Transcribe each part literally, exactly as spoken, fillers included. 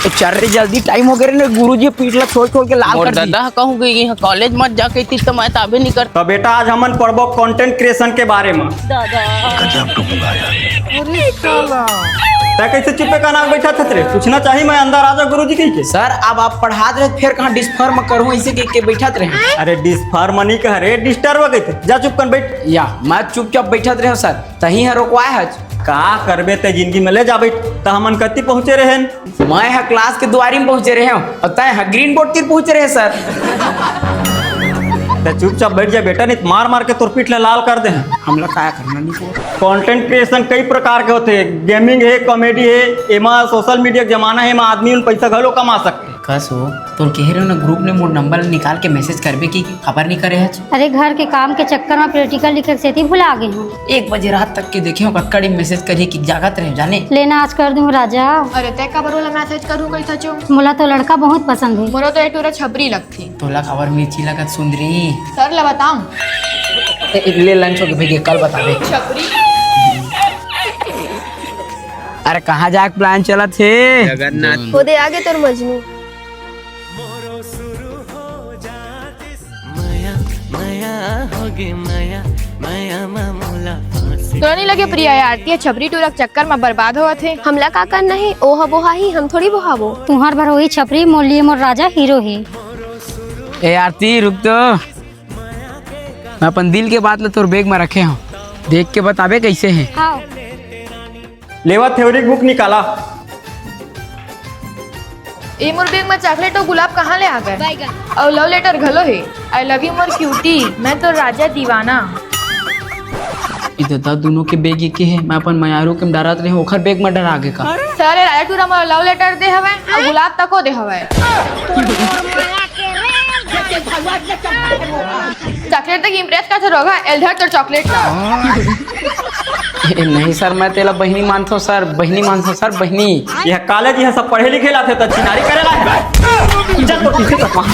चल रे, जल्दी, टाइम हो गए रे ना, गुरुजी पीठ ला छोल छोल के लाल मोर कर दी। दादा कहूँ कि यहाँ कॉलेज मत जा कहितिस त मैं त आबे नहीं कर। तो बेटा, आज हमन पढ़बो कंटेंट क्रिएशन के बारे में। गजब तुम यार। अरे साला। तै कैसे चुप्पे का नाक बैठा था रे? पूछना चाहिए, मैं अंदर आ जा गुरुजी कह के। सर, अब आप पढ़ात रहे, फिर कहाँ डिस्फर में करूँ, इसे कह के बैठत रहे। अरे डिस्फर मनी कह रे, डिस्टर्ब कहिथे। जा चुप कर बैठ। या, मैं चुपचाप बैठत रहे सर, तही ह रोकवाए हच। का करबे ते जिंदगी में, ले जा बैठ। त हमन कति पहुँचे रहेन? मैं ह क्लास के दुआरी में पहुंचे रहे हूँ और तय ह ग्रीन बोर्ड तीर पहुंचे रहे सर। ते चुपचाप बैठ जा बेटा, नहीं त मार मार के तोर पीठ ला लाल कर दे। हमला काय करना नहीं को। कंटेंट क्रिएशन कई प्रकार के होथे, गेमिंग हे, कॉमेडी हे, एमा सोशल मीडिया के जमाना हे, एमा आदमी उन पैसा घलो कमा सकथे। कस हो, तोर कहे रहे ना ग्रुप ने मोर नंबर निकाल के मैसेज करबे की, खबर नहीं करे हच। अरे घर के काम के चक्कर में प्रैक्टिकल लिखे के सेती भुला गे हूँ। एक बजे रात तक के देखे हो, कक्कड़ी मैसेज करिए कि जागत रहे जाने। लेना आज कर दूँ राजा। अरे तै काबर ओला मैसेज करूँ कहिथा चो? मोला तो लड़का बहुत पसंद है। मोरो तो एक टूरा छपरी लगथे। तोला काबर मिर्ची लगत सुंदरी? सर ला बताऊं? ए, ले लंच हो गए भैया, कल बतावे। छपरी। अरे कहाँ जाए प्लान चलत हे? जगन्नाथ। होदे आगे तोर मजनू। तोरा नहीं लगे प्रिया, ये आरती ह छपरी टूरा के चक्कर में बर्बाद होवत हे। हमला का करना हे, ओ ह बोहाही, हम थोड़ी बोहाबो। तुहार भरोही छपरी, मोर लिए मोर राजा हीरो हे। ए आरती, रुक तो, मैं अपन दिल के बात ला तोर बैग में रखे हूँ, देख के बताबे कैसे हे। हाँ। लेवा थ्योरी बुक निकाला। ए मोर बैग में चॉकलेट अउ गुलाब कहाँ ले आ गए? अउ लव लेटर घलो हे। I love you मोर क्यूटी, मैं तो राजा दीवाना। ई ददा दोनों के बैग एके हे, मैं अपन मयारू के डरात रहे, ओखर बैग में डरा गे का? सारे राजा टूरा मोर लव लेटर दे हवय अउ गुलाब तको दे हवय। चॉकलेट तक इम्प्रेस कर रोगा, एल धर तोर चॉकलेट ला। ए, नहीं सर, मैं तेला बहिनी मानथो सर, बहिनी मानथो सर, बहिनी। यह कॉलेज, यह सब पढ़े लिखे लाथे त चिनारी करे ला। चल तो पीछे तक वहाँ।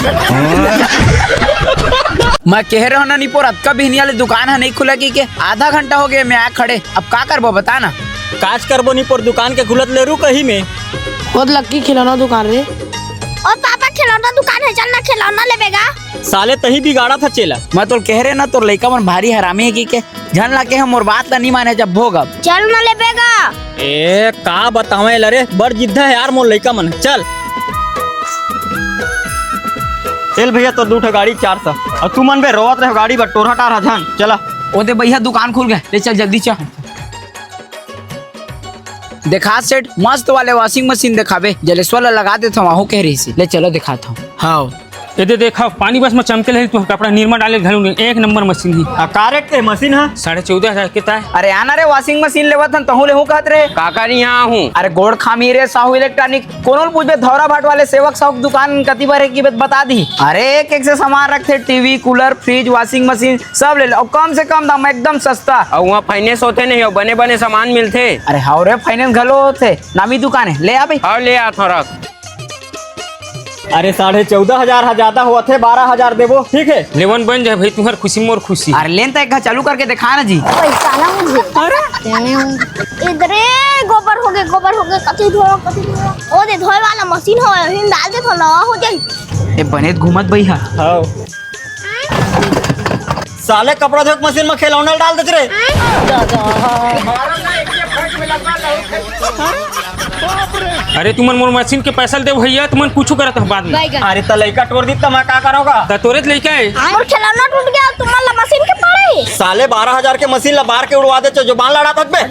मैं कह रहा हूँ ना निपोर, अतका बिहनिया ले दुकान है नहीं खुला की के? आधा घंटा हो गया मैं आ खड़े, अब का करबो बता ना। काज करबो निपोर, दुकान के खुलत ले रू कही में। खुद लक्की खिलौना दुकान रे। ओ पापा, खिलौना दुकान है, चल ना खिलौना लेबेगा। साले तही बिगाड़ा था चेला। मैं तोल कह रहे ना, तोर लइका मन भारी हरामी है की के? झन ला के हम मोर बात ला नहीं माने जब भोग अब। चल ना लेबेगा। ए, का बतावे ला रे, बड़ जिद्दा है यार मोर लइका मन। चल। चल भैया, तो दू ठो गाड़ी चार सौ। और तू मन बे रोवत रहे गाड़ी बर, टोरहा टारहा झन। चला। ओ दे भैया, दुकान खुल गए, ले चल जल्दी चल। देखा सेठ, मस्त वाले वॉशिंग मशीन देखाबे, जलेश्वर ला लगा देथव, आहू कह रही सी। ले चलो दिखात हूँ। हाँ। ये दे देखा, पानी बस में चमके लगी, तू कपड़ा निरमा डाले घलू नहीं, एक नंबर मशीन ही। आ, का रेट के मशीन है? साढ़े चौदह हजार के ताय। अरे आना रे, वॉशिंग मशीन लेवत हन, तहूँ लेहू कहत रे। काका नहीं यहाँ हूँ। अरे गोड़ खामी रे, साहू इलेक्ट्रॉनिक, कोनो ल पूछबे, धौरा भाट वाले सेवक साहू की दुकान कति बार है की बत-, बता दी। अरे एक एक से सामान रखते, TV, cooler, fridge, washing machine, सब ले लो, और कम से कम दाम, एकदम सस्ता। और वहाँ फाइनेंस होते नहीं हो, बने बने सामान मिलते। अरे हाँ रे, फाइनेंस घलो होते, नामी दुकान है, ले आ भाई। हाँ, ले आ थोड़ा। अरे साढ़े चौदह हजार हा ज्यादा होवत हे, बारह हजार देबो, ठीक है? लेवन बन जाए भाई, तुम्हार खुशी मोर खुशी। अरे लेन तो एक घा चालू करके दिखा ना जी। पैसा ना मुझे। अरे इधरे गोबर हो गए, गोबर हो गए, कथी धो, कथी धो। ओ दे धोए वाला मशीन हो, हिन डाल दे तो नवा हो जाई। ए बने घूमत भैया। हाँ। साले कपड़ा धोए के मशीन में खिलौना डाल देत रे। अरे तुमन मोर मशीन के पैसा ल दे भैया, तुमन कुछ करत हो बाद में। अरे त लइका टोर दी त मैं का करोगा? त तोरे त लइका है। मोर खिलौना टूट गया, तुमन ला मशीन के पड़े। साले बारह हजार के मशीन ला बार के उड़वा दे, जो बाल लड़ा थक बे।